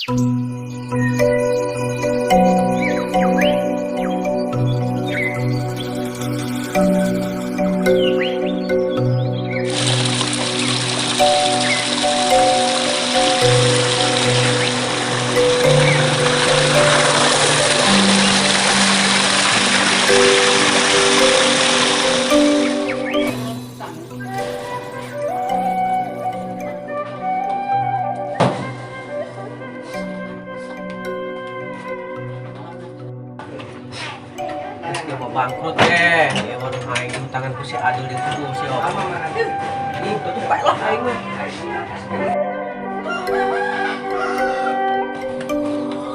Geus mau bangkrut deh. Ya warung aing hutangan ku si Adul di kudu si Op. Ih, tutup bae lah aing mah.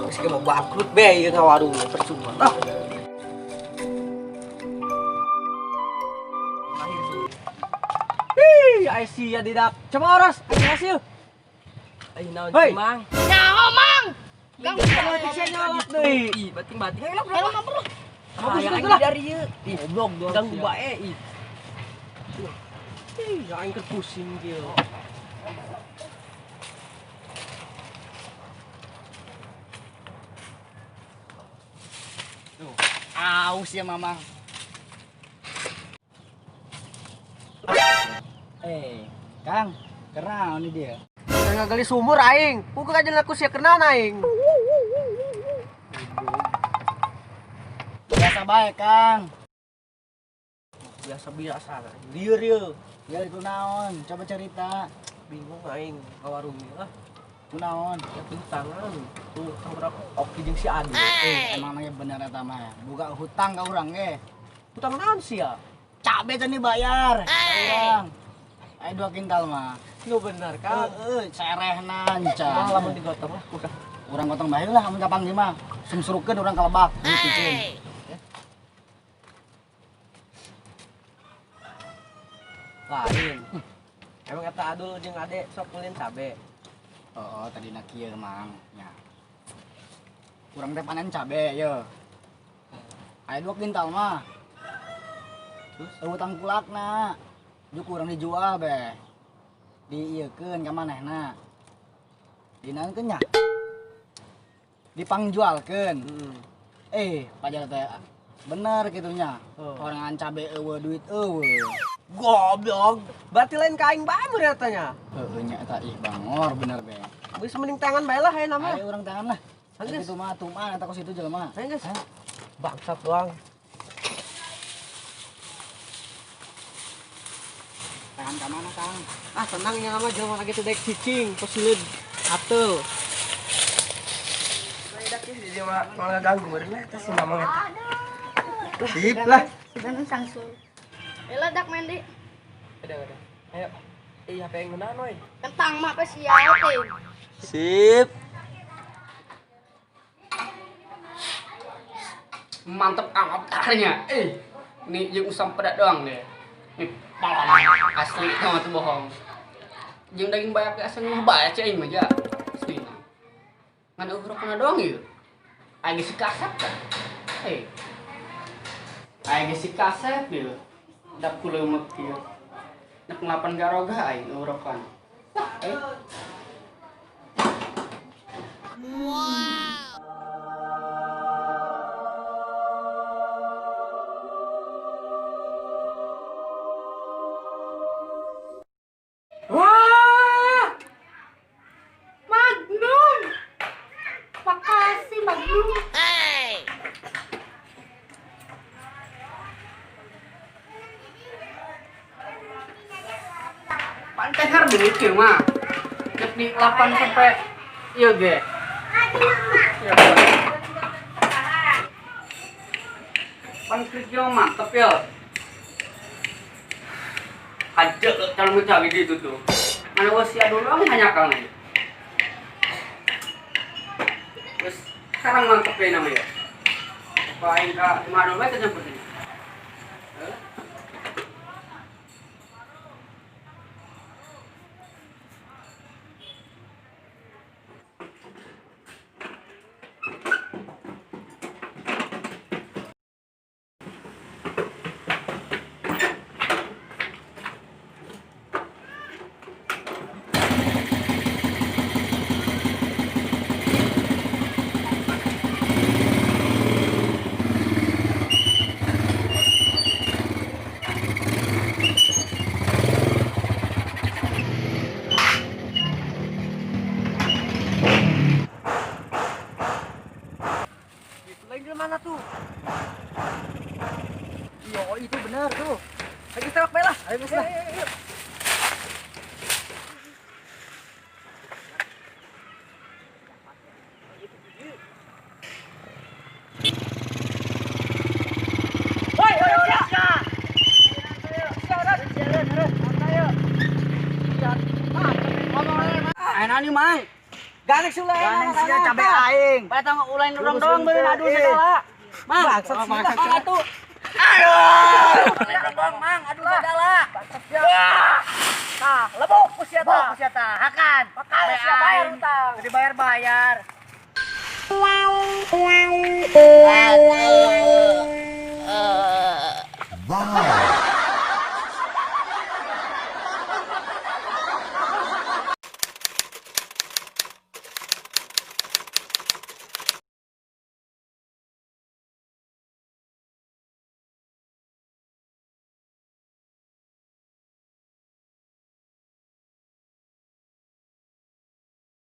Geus mau bangkrut be ieu ngawarung percuma. Ah. Ih, ai sia didak. Cemoros, aing hasil. Ayo naon Hei. Mang? Nyaho, Mang. Gang Politik sia nyolot deui. Ih, bating-bating ayo lah. Kalau mah perlu. Bagus Ayo, itu lah. dari ieu. Ih, goblok doang. Ganggu bae ih. Ih, aing keur pusing kieu. Aus ya Mamang. Eh, Kang, kenal nih dia. Saya ngagali sumur aing. Pukul aja laku sia kenal aing. Biasa baik, Kang. Biasa-biasa. Lieur ye. Ya itu naon, coba cerita. Bingung aing ka warung ieu ah. Itu naon? Ya hutangan. Tuh, utang berapa? Oke jeung si Adi. Eh, emang nanya bener eta mah. Buka hutang ka urang ge. Hutang naon sia? Cabe can dibayar. Ka urang. Aya 2 kintal mah. Nu bener kan? Heeh, serehna encan. Mah lamun digotong lah kurang. Urang gotong bae lah amun kapanggih mah. Sumsurukeun urang ka lebak. Gitu. Lain. Emang eta Adul jeung Ade sok ulin cabe. Oh, tadi nak kieu Mang. Nya. Urang teh panen cabe ye. Aya 2 kintal mah. Terus Eueuh tangkulakna. Juk urang dijual be. Diieukeun ka manehna. Dinaonkeun nya? Dipangjualkeun. Heeh. Eh, pajar teh bener kitu nya. Oh. Orangan cabe eueuh duit eueuh. Goblok. Berarti lain ka aing bae meureun eta nya. Heueuh nya eta ih bangor bener be. Geus mending tangan bae lah aya nama. Ayo urang tangan lah. Geus. Kitu mah tuman eta kos itu jelema. Ayo geus. Hah? Bangsat doang. Tangan ka mana, Kang? Ah, tenang nya mah jelema lagi teu daek cicing, kosileud ateul. Dak ya dia mah malah ganggu meureun lah eta si Mamang eta. Sip lah. Sudah sangsul. Ela dak main di. Ada ada. Ayo. Ih, HP yang ngeunaan we. Kentang mah apa sia teh. Sip. Mantep amat karnya. Eh, ini jeung usam pedak doang deh. Ini palam asli sama tuh bohong. Jeung daging banyak asal mah bae cai mah ja. Asli. Ngan eueuh rokona doang ieu. Aya geus si kasep kan. Eh. Aya geus si kasep ieu. Dak kuleumeuk ieu. Nek ngelapan garoga aing eueuh rokan. Wah, eh. Wah! Magnum. Makasih Magnum. Pantai harga itu mah. Nek di 8 sampai ieu ge. Ya, pan kerja mantep ya. Aja kalau mau cari gitu tuh. Mana wasi adu doang hanya kang aja. Terus sekarang mantep ya namanya. Apa aing ka mana wae teh jemput ini. Aya naon Mang? Gandeng sia Gandeng sia cabe aing. Pada ulain urang doang beureun adu segala. Mang, Bangsat sia. Mang atuh. Aduh. Ulain urang doang, Mang, adu segala. Tah, lebok ku sia tah. Bok sia tah, hakan. Bakal sia bayar utang. Jadi bayar-bayar. Wow.